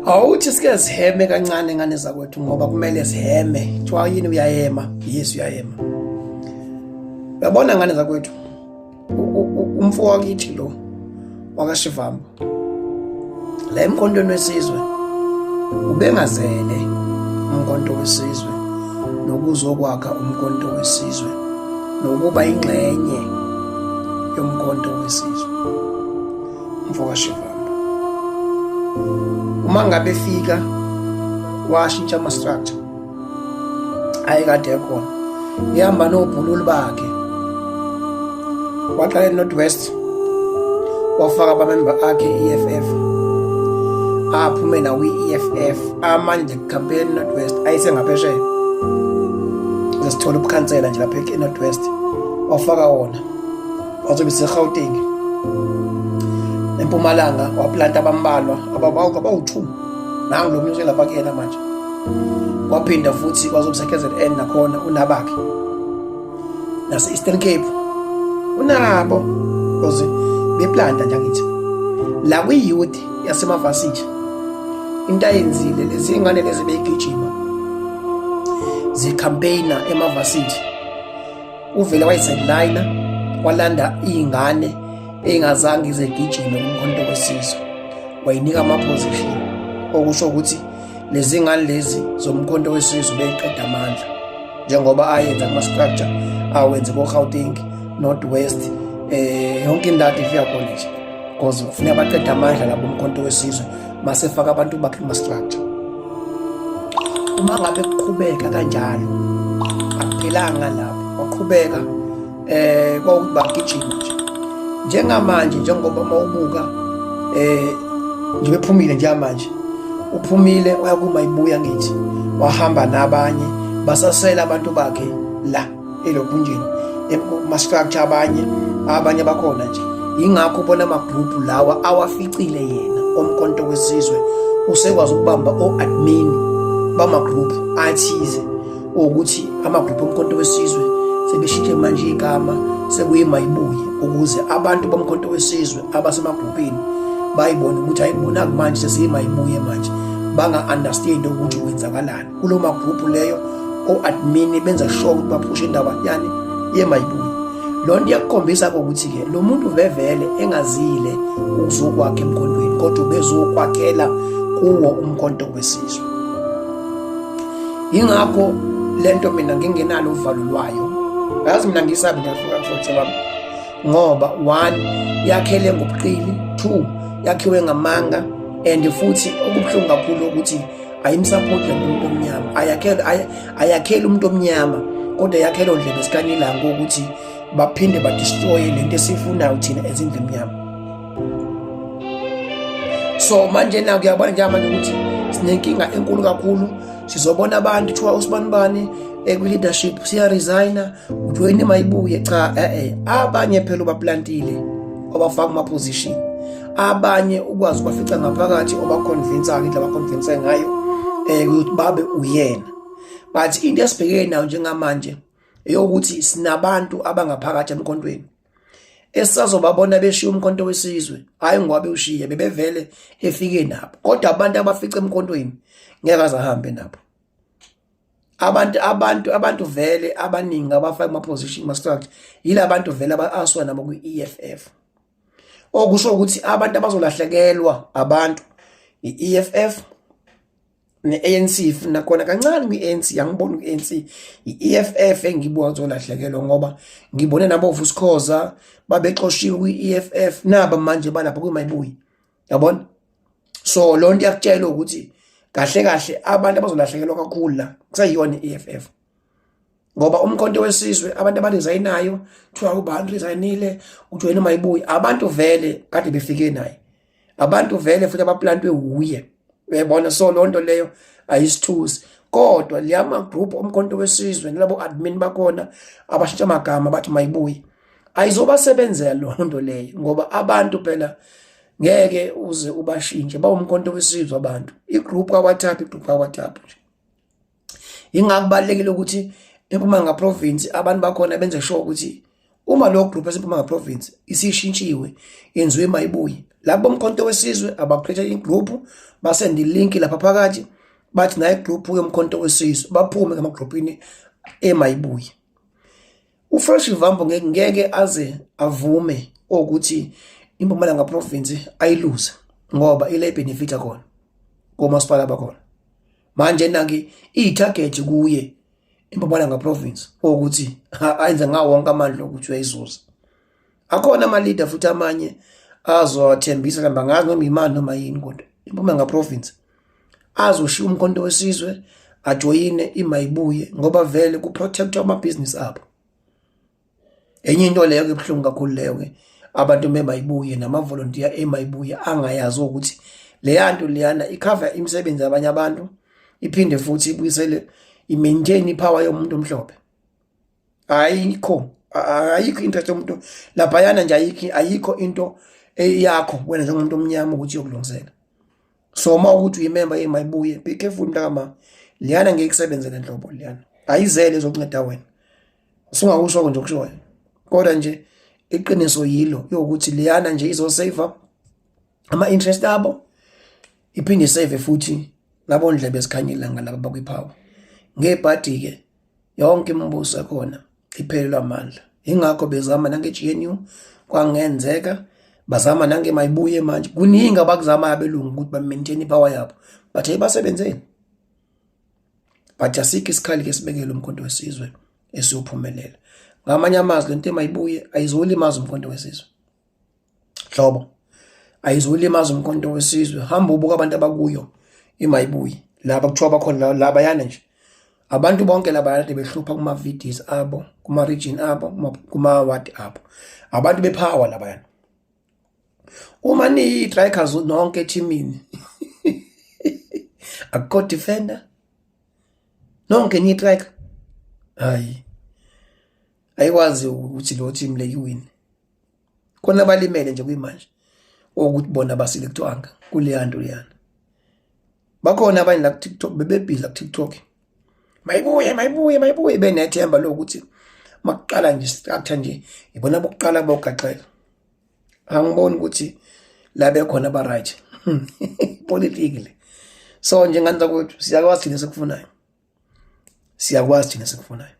Awuthi sike siheme kancane ngane zakwethu ngoba kumele siheme. Kuthiwa yini uyahema? Yes uyahema. Uyabona ngane zakwethu umfo wakithi lo wakaShivambu la emkhontweni wesizwe ubengazele umkhonto wesizwe nokuzokwakha umkhonto wesizwe nokuba ingxenye yomkhonto wesizwe umfo kaShivambu uma ngabe efika washintsha ama-structure ayekade ekhona ihamba nobhululu bakhe waqala e-North West wafaka abamemba akhe i-EFF aphume nakwi-EFF amanje campaign North West ayisengaphesheya sesithola ubukhansela nje lapha e-North West wafaka wona wazobe seGauteng eMpumalanga waplanta abambalwa abawu-2 nangu lo munye lapha kuyena manje waphinda futhi kwazobe se-KZN nakhona unabakhe nase-Eastern Cape unabo because beplanta nje angithi la kwi-youth yasemavasithi into ayenzile lezi ngane lezi beyigijima zicampaigner emavasithi uvele wayisedliner walanda iy'ngane ey'ngazange izegijime kumkhonto wesizwe wayinika ama-position okusho ukuthi lezi ngane lezi zomkhonto wesizwe beyiqeda amandla njengoba ayenza kuma-structure awenze ko-Gauteng North West eh yonke indawo ifika khona nje because kufuneka baqede amandla labo umkhonto wesizwe masefaka abantu bakhe kuma-structure uma ngabe kuqhubeka kanjalo akuphelanga lapho waqhubeka eh kwawukuthi bagijima nje njengamanje njengoba mawubuka eh nje bephumile njengamanje uphumile uyakuma ibuya ngithi wahamba nabanye basasela abantu bakhe la elokhunjeni kuma-structure abanye abanye bakhona nje yingakho ubona amagroup lawa awaficile yena omkhonto wesizwe usekwazi ukubamba o-admin bama-group athize ukuthi ama-group omkhonto wesizwe sebeshintshe manje igama sekuyimayibuye ukuze abantu bomkhonto wesizwe abasemagruphini bayibone ukuthi ayibona manje sesiyimayibuye manje banga-understand ukuthi kwenzakalani kulo magroup leyo o-admin benza sure ukuthi baphushe indaba yani yemayibuye loo nto iyakukhombisa ukuthi-ke lo muntu vevele engazile ukuzokwakha emkhondweni kodwa ubezokwakhela kuwo umkhonto wesizwe yingakho lento mina ngingenalo uvalo lwayo yazi mina ngisabi ngiyafika mfowethu bami ngoba one yakhele ngobuqili two yakhiwe ngamanga and futhi okubuhlungu kakhulu ukuthi ayimsapoti le umuntu omnyama ayakhele ayakhele umuntu omnyama kodwa yakhele ondlebe zikanyilanga ukuthi baphinde badestroye lento esiyifunayo thina ezindlu emnyama so manje na kuyabona njengamanje ukuthi sinenkinga enkulu kakhulu sizobona abantu kuthiwa usibanibani eh, kwi-leadership siyaresigna ujoyine mayibuye cha eh-eh abanye phela ubaplantile obafaka kuma-position abanye ukwazi ubafica ngaphakathi obaconvinsa-ke indlela abaconvinse ngayo um ukuthi babe uyena but into esibhekene nayo njengamanje eyokuthi sinabantu abangaphakathi emkhontweni esisazobabona beshiya umkhonto wesizwe hhayi ngoba bewushiye bebevele efike nabo kodwa abantu abafice emkhontweni ngeke azahambe nabo abantu abantu abantu vele abaningi abafaka kuma-position kuma-structure yila bantu vele aba-aswa nabo kwi-EFF okusho ukuthi abantu abazolahlekelwa abantu i-EFF ne-ANC nakhona kancane kwi-ANC angiboni kwi-ANC i-EFF engibuka kuzolahlekelwa ngoba ngibone nabo Vusikhoza babexoshiwe kwi-EFF naba manje balapha kwimayibuyi yabona so lo nto iyakutshela ukuthi kahle kahle abantu abazolahlekelwa kakhulu la kuseyiyona i-EFF ngoba umkhonto wesizwe abantu abarizayinayo kuthiwa ubani rizayinile ujoyine mayibuye abantu vele kade befike naye abantu vele futhi abaplantwe wuye uyayibona so loo nto leyo ayisithusi kodwa liyama group omkhonto wesizwe nalabo admin bakhona abashintsha amagama bathi mayibuye ayizobasebenzela loo nto leyo ngoba abantu phela ngeke uze ubashintshe bawumkhonto wesizwe abantu igroup kaWhatsApp igroup kaWhatsApp nje ingakho kubalekile ukuthi eMpumalanga province abantu bakhona benze sure ukuthi Uma lo group yaseMpumalanga Province isishintshiwe yenziwe mayibuye, labo bomkhonto wesizwe abacreate igroup, basende ilink lapha phakathi, bathi naye group yomkhonto wesizwe, baphume ngamagroupini emayibuye. UFresh Shivambu ngeke aze avume ukuthi iMpumalanga Province ayiluze ngoba ile benefita khona komasipala bakhona. Manje nake i-target kuye iMpumalanga Province ukuthi ayenze ngawo wonke amandla ukuthi uyayizuza. Akhona ama-leader futhi amanye azowathembisa mhlawumbe, angazi noma imali noma yini, kodwa iMpumalanga Province azoshiya umkhonto wesizwe ajoyine imayibuye ngoba vele kuprotectwa amabhizinisi abo. Enye into leyo ke ebuhlungu kakhulu leyo ke, abantu bemayibuye namavolontiya emayibuye angayazi ukuthi leya nto leyana ikhava imisebenzi yabanye abantu, iphinde futhi ibuyisele i-maintain ipower yomuntu omhlophe. Ayikho interest yomuntu laphayana nje, ayikho into eyakho wena njengomuntu omnyama ukuthi iyokulungisela. So uma ukuthi uyimember yemayibuye, be careful mntakama, leyana ngeke ikusebenzele nhlobo, leyana ayizele izokunceda wena. Usungakusho nje okushoyo, kodwa nje iqiniso yilo yokuthi leyana nje izosave ama-interest abo, iphinde isave futhi nabondlebe esikhanya ilanga laba bakwipower. Ngebhadi-ke yonke imibuso ekhona iphelelwa amandla, ingakho bezama nange-GNU kwangenzeka, bazama nangemayibuye manje. Kuningi abakuzamayo abelungu ukuthi ba-maintain ipower yabo, but ayibasebenzeni. But asikho isikhali ke sibekele umkhonto wesizwe esiyophumelela. Ngamanye amazwi, lento emayibuye ayizolimaza umkhonto wesizwe hlobo, ayizolimaza umkhonto wesizwe. Hamba ubuka abantu abakuyo imayibuye laba kuthiwa bakhona labayana nje, abantu bonke laba kade behlupha kuma-VDs abo, kuma-region abo, kuma-ward abo, abantu bepower labayana. Uma niyi-strikers nonke ethimini, akukho defender, nonke niyi-striker, hayi, ayikwazi ukuthi lo team le iwin. Khona abalimele nje kuyimanje ukuthi bona baselectwanga kuleya nto leyana. Bakhona abanye la ku-TikTok, bebebhizi la ku-TikTok, mayibuye, mayibuye, mayibuye, benethemba lokuthi makuqala nje structure nje ibona bokuqala bogaxela. Angiboni ukuthi la bekhona ba right politically. So nje ngani zakwethu, siyakwazi thina esikufunayo, siyakwazi thina esikufunayo.